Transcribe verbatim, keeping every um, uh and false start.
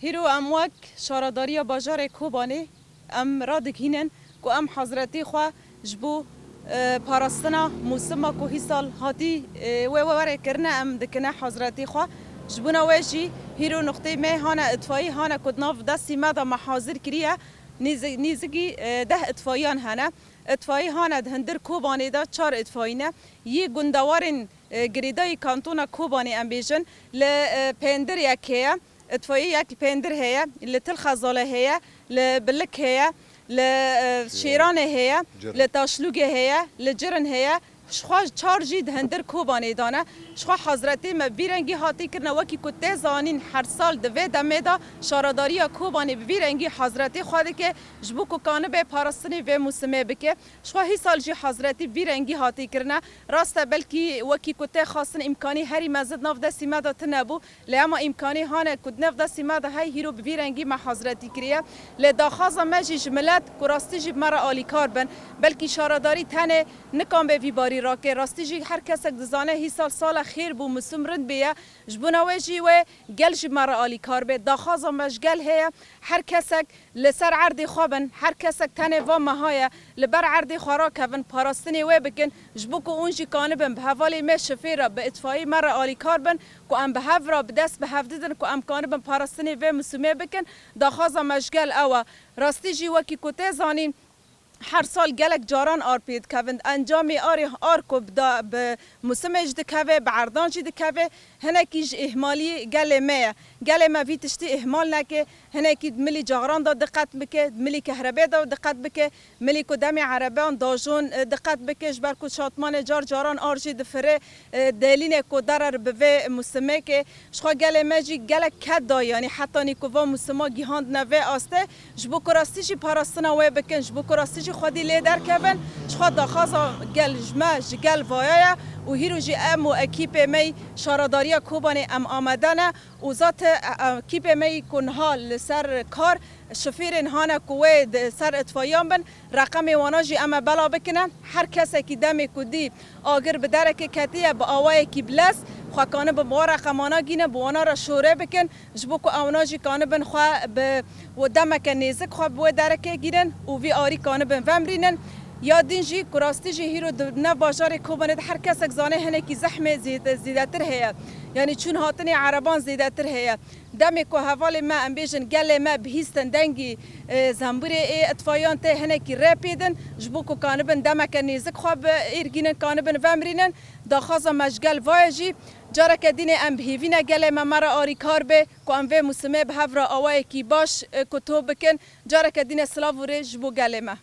Hîro em wek şaredariya bajarê Kobanê em radigihînin ku em hazretî xwe ji bo, e, parastina mûsima ku hîsal hatî, e, wê were kirine em dikine hazretî xwe. Ji bona wê jî hîro nuqteyê me hane îtfayî hane ku di nav destî me de me hazir kiriye. Nîzi-, nîzikî, e, deh îtfayiyan hene. Îtfayî hane di hundir Kobanê de çar îtfayî ne. Yî gundewarên, e, girêdayî kantona Kobanê em bêjin li, e, Pêndir yek heye. Îtfayî yek li Pêndir heye, li Til Xezale heye, li Bilik heye, li, e, Şêranê heye, Cirin. Li Taşlûgê heye, li Cirin heye. Jixwe çar jî di hundir Kobanê de ne. Jixwe hazretî me bi vî rengî hatî kirine, wekî ku tê zanîn her sal di vê demê de şaredariya Kobanê bi vî rengî hazretî xwe dike, ji bo ku kanibe parastinê vê mûsimê bike. Jixwe hîsal jî hazretî bi vî rengî hatî kirine. Rast e, belkî wekî ku tê xwestin îmkanî herî mezin di nav destî me de tune bû. Lê ema îmkanî hane ku di nav destî me de hey hîro bi vî rengî me hazretî kiriye. Lê daxwaza me jî ji milet ku rastî jî bi me re alîkar bin. Belkî şaredarî tenê nikanbe vî barî rake. Rastî jî her kesek dizane hîsal sala xêr bû, misim rind bêye. Ji bona wê jî wê gel ji me re alîkar be. Daxwaza me ji gel heye, her kesek li ser erdê xwe bin, her kesek tenê va meha ye, li ber erdê xwe rakevin, parastinê wê bikin, ji bo ku hûn jî kanibin bi hevalê me şifê re, bi îtfayî me re alîkar bin, ku em bi hev re, bi dest bi hev didin, ku em kanibin parastinê vê mûsimê bikin. Daxwaza me ji gel ew e. Rastî jî wekî ku tê zanîn, her sal gelek caran ar pê dikevin. Encamê arê ar ku bi da-, bi mûsimê jî dikeve, bi erdan jî dikeve, hinekî ji îhmalî gelê me ye. Gelê me vî tiştî îhmal neke, hinekî di milî caxran de diqet bike, di milî kehrebê de diqet bike, milî ku demê ereban dajon, e, diqet bike, ji ber ku şatmanê car caran ar jî difire, e, delîne ku derer bi vê mûsimekê. Jixwe gelê me jî gelek ked dayî, yanî hetanî ku va mûsima gihand ne vê astê, ji bo ku rastî jî parastina wê bikin, ji bo ku rastî jî xwedî lê derkevin, jixwe daxwaza gel ji me, ji gel vaya ye û hîro jî em û ekîpê me yî şaredariya Kobanê em amade ne û zate, e, e, ekîpê me yî ku niha li ser kar şifêrên hane ku wê di ser îtfayiyan bin, reqemê wana jî em ê bela bikine. Her kesekî demê ku dî agir bi derekê ketiye, bi awayekî bilez, xwe kanibin bi wan reqemana gîne, bi wana re şore bikin, ji bo ku ewna jî kanibin xwe bi demeke nêzik xwe bi wê derekê gînin û vî arî kanibin vemrînin. Ya din jî ku rastî jî hîro di nav bajarê Kobanê de her kesek zane hinekî zehmê zêde-, zêdetir heye. Yanî çûn hatinê ereban zêdetir heye. Demê ku hevalê me, em bêjin gelê me bihîstin dengî, e, zembûrê ê îtfayiyan tê hinekî rê pê din, ji bo ku kanibin demeke nêzik xwe bi êrgînin, kanibin vemrînin. Daxwaza me ji gel vaye jî, careke dînê em bi hêvî ne gelê me me re arîkar be, ku em vê mûsimê bi hev re awayekî baş, e, ku to bikin. Careke dîne silav û rê ji bo gelê me.